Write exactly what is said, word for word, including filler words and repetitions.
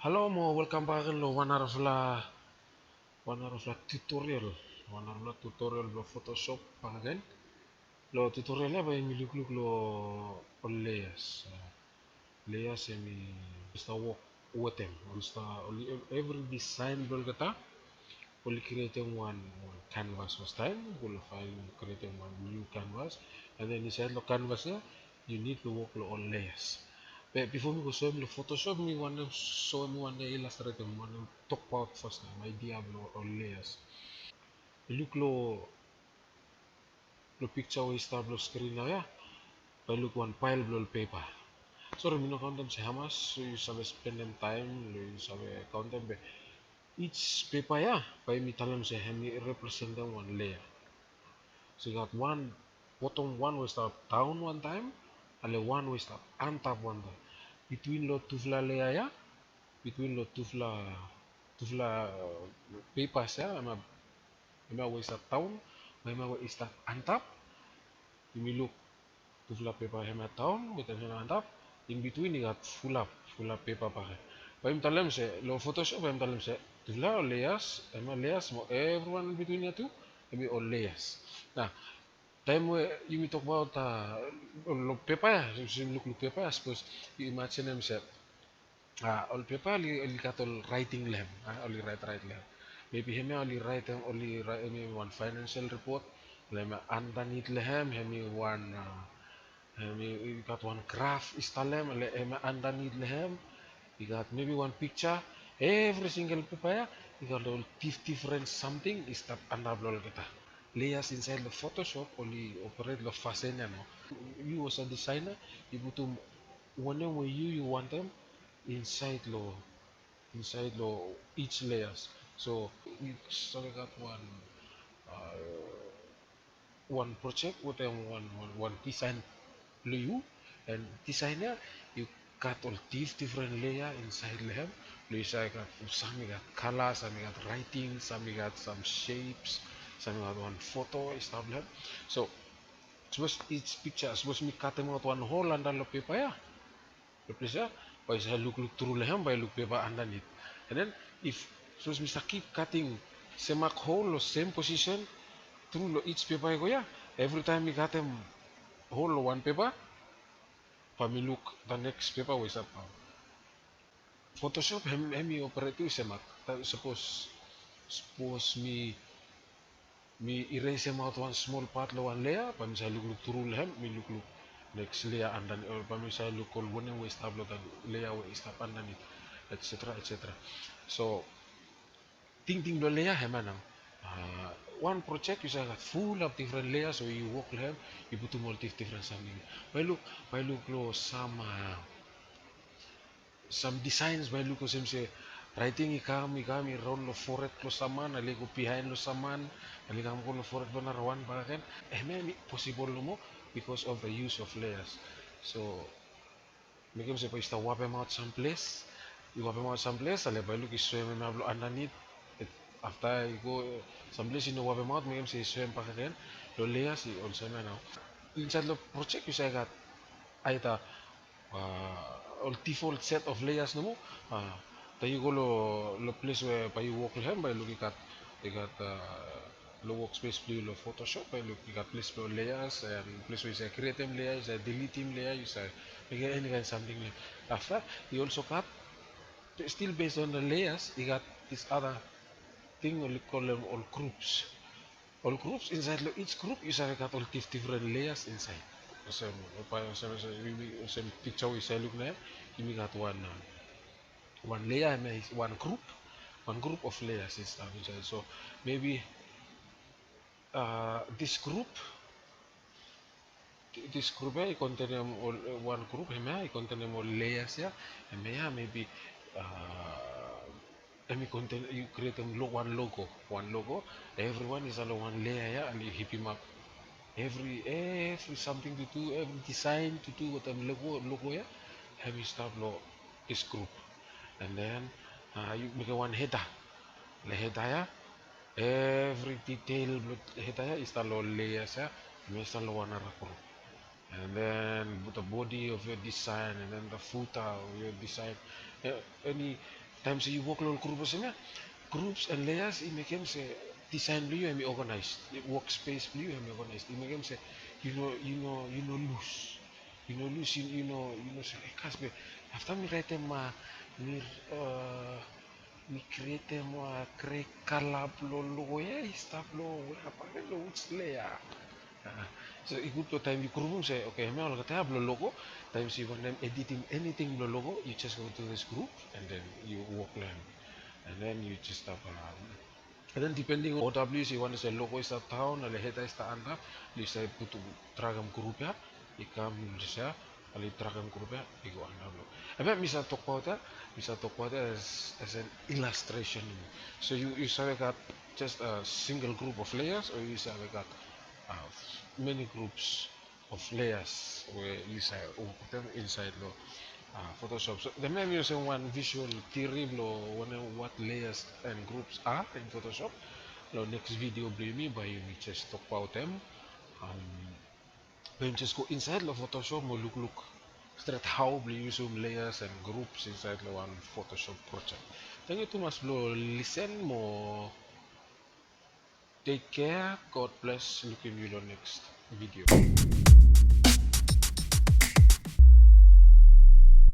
Halo mo welkam bak agen lo wan narafala, wan narafala tutorial, wan narafala tutorial blo Photoshop bak agen. Lo tutorial ya bae yumi lukluk lo ol layers. Layers hemi stap wok wetem, oli stap, oli, evri design blo olgeta oli krietem wan, wan canvas fastaem, oli faen krietem wan niu canvas, and then insaed lo canvas ya yu nid lo wok lo ol layers. Be bifo mi go soem lo Photoshop, mi wantem soem, mi wantem ilastretem, mi wantem tokbaot fastaem aedia blo ol layers. Luk lo, lo piksa we i stap lo skrin naoia, bae luk wan pael blo ol pepa. Sori, mi no kaontem se hamas yu save spendem taem lo yu save kaontem, be each pepa ya bae mi talem se hemi representem wan layer. So i gat wan botom wan we i stap daon wantaem, ale wan we i stap antap wantaem. Bitwin lo tufala layer ya, bitwin lo tufala, tufala, uh, pepas ya, hemia, hemia we i stap daon, hemia we i stap antap, yumi luk tufala pepa hemia daon wetem hemia antap, in between i gat fulap, fulap pepa bak ya. Bae yumi talem se lo Photoshop bae yumi talem se tufala layers, hemia layers mo evriwan in between ya tu, hemi ol layers. Nao taem we yumi tokbaot, uh, lo pepa ya, yumi lukluk pepa ya, sapos yu imajinem se, uh, ol pepa oli, oli gat ol raeting lo hem, uh, oli raet, raet lo hem. Maybe hemia oli raetem, oli raet, hemi wan financial report, hemia andanit lo hem hemi wan, uh, hemi i gat wan graf i stap lo hem, ale hemia andanit lo hem i gat maybe wan piksa. Evri singel pepa ya i gat ol dif, difdifren samting i stap antap lo olgeta. Layers insaed lo Photoshop oli operate lo fasin ya nao. Yu as a designer yu putum wanem we yu, yu wantem insaed lo, insaed lo each layers. So yu save gat wan, uh, wan project wetem wan, wan, wan design lo yu, and design ya i gat ol difdifren layer insaed lo hem. Lo yu save gat, sam i gat kala, sam i gat raeting, sam i gat sam shapes, sam i gat wan foto i stap lo hem. So sapos each piksa, sapos mi katemaot wan hol antap lo pepa ya, lo ples ya, bae yu save lukluk tru lo hem bae yu luk pepa andanit. And then if sapos mi stap kip katem semak hol lo sem posisen tru lo each pepa i go ya, evritaem mi katem hol lo wan pepa, bae mi luk the next pepa we i stap daon. Photoshop hem, hemi operate tu semak. Sapos, sapos mi, mi iresemaot wan smol pat lo wan layer, bae mi save lukluk tru lo hem, mi lukluk next layer andanit, o bae mi save luk ol wanem we i stap lo that layer we i stap andanit, et cetera, et cetera. So tingting blo layer hemia nao. Uh, wan project yu save gat fulap difren layers we yu wok lo hem, yu putum ol difdifren samting. Bae yu luk, bae yu luk lo sam, uh, sam designs bae yu luk olsem se raeting i kam, i kam, i raon lo forehead lo sam man, ale i go bihaen lo sam man, ale i kam go lo forehead blo narawan bakegen. Hemia hemi posibol nomo because of the use of layers. So mekem se bae yu stap wapemaot sam ples, yu wapemaot sam ples, ale bae yu luk i soem hemia blo andanit. Afta i go sam ples i no wapemaot, mekem se i soem bakegen. Lo layers i olsem ya nao. Insaed lo project yu save gat aeda, uh, ol default set of layers nomo. Uh, taem yu go lo, lo ples we bae yu wok lo hem, bae yu luk i gat, i gat, uh, lo workspace blo yu lo Photoshop, bae yu luk i gat ples blo layers, and ples we yu save createm layer, yu save deletem layer, yu save mekem eni kaen samting lo hem. Afta i also gat, still based on the layers, i gat this other thing oli kolem ol groups. Ol groups, insaed lo each group yu save gat ol difdifren layers insaed. Olsem, olsem, olsem, olsem piksa we yu save luk nao ya, yumi gat wan, uh, wan layer, hemia i wan group, wan group of layers i stap insaed. So maybe, uh, this group, this group ya i kontenem ol, uh, wan group hemia i kontenem ol layers ya. Hemia ya maybe, uh, hemi konten, yu krietem lo wan logo, wan logo. Evriwan i stap lo wan layer ya, and yu hipimap evri, evri samting tu du, evri design tu du wetem logo, logo ya, hemi stap lo this group. And then, uh, yu mekem wan header. Lo header ya, evri detail blo header ya i stap lo layers ya, hemi stap lo wan nara group. And then the body of your design, and then the footer of your design. Eh, eni, Taem se yu wok long ol grup olsem ia, groups and layers i mekem se design blong yu hemi organized, workspace blong yu hemi organized. I mekem se yu no, yu no, yu no lus. Yu no lus, yu, yu no, yu no se, "E, kasbe, afta mi raetem, a, mi, a, mi krietem, a, grey kala blong logo ia i stap long wea, bae long which layer?" A, so i gud blong taem yu grupum se, "Oke, hemia olgeta ia blong logo." Taem se yu wantem editim eniting blong logo, you just go to this group and then yu wok long hem. And then yu just stap, a, And then depending on O W, se yu wantem se logo i stap daon, ale header i stap antap, yu save putum, dragem grup ia, i kam olsem ia, ale yu dragem grup ia, i go antap lo. Hemia mi save tokbaot ia, mi save tokbaot ia as, as an illustration. So yu, yu save gat just a single group of layers, o yu save gat, a, many groups of layers we yu save wok wetem insaed lo, a, Photoshop. So hemia hemi olsem wan visual theory blo wanem, what layers and groups are in Photoshop. Lo next video blo yumi bae yumi just tokbaot hem. Am, bae yumi just go insaed lo Photoshop mo lukluk stret hao blo yusum layers and groups insaed lo wan Photoshop project. Tangkiu tumas blo lisen mo take care, God bless, lukim yu lo next video.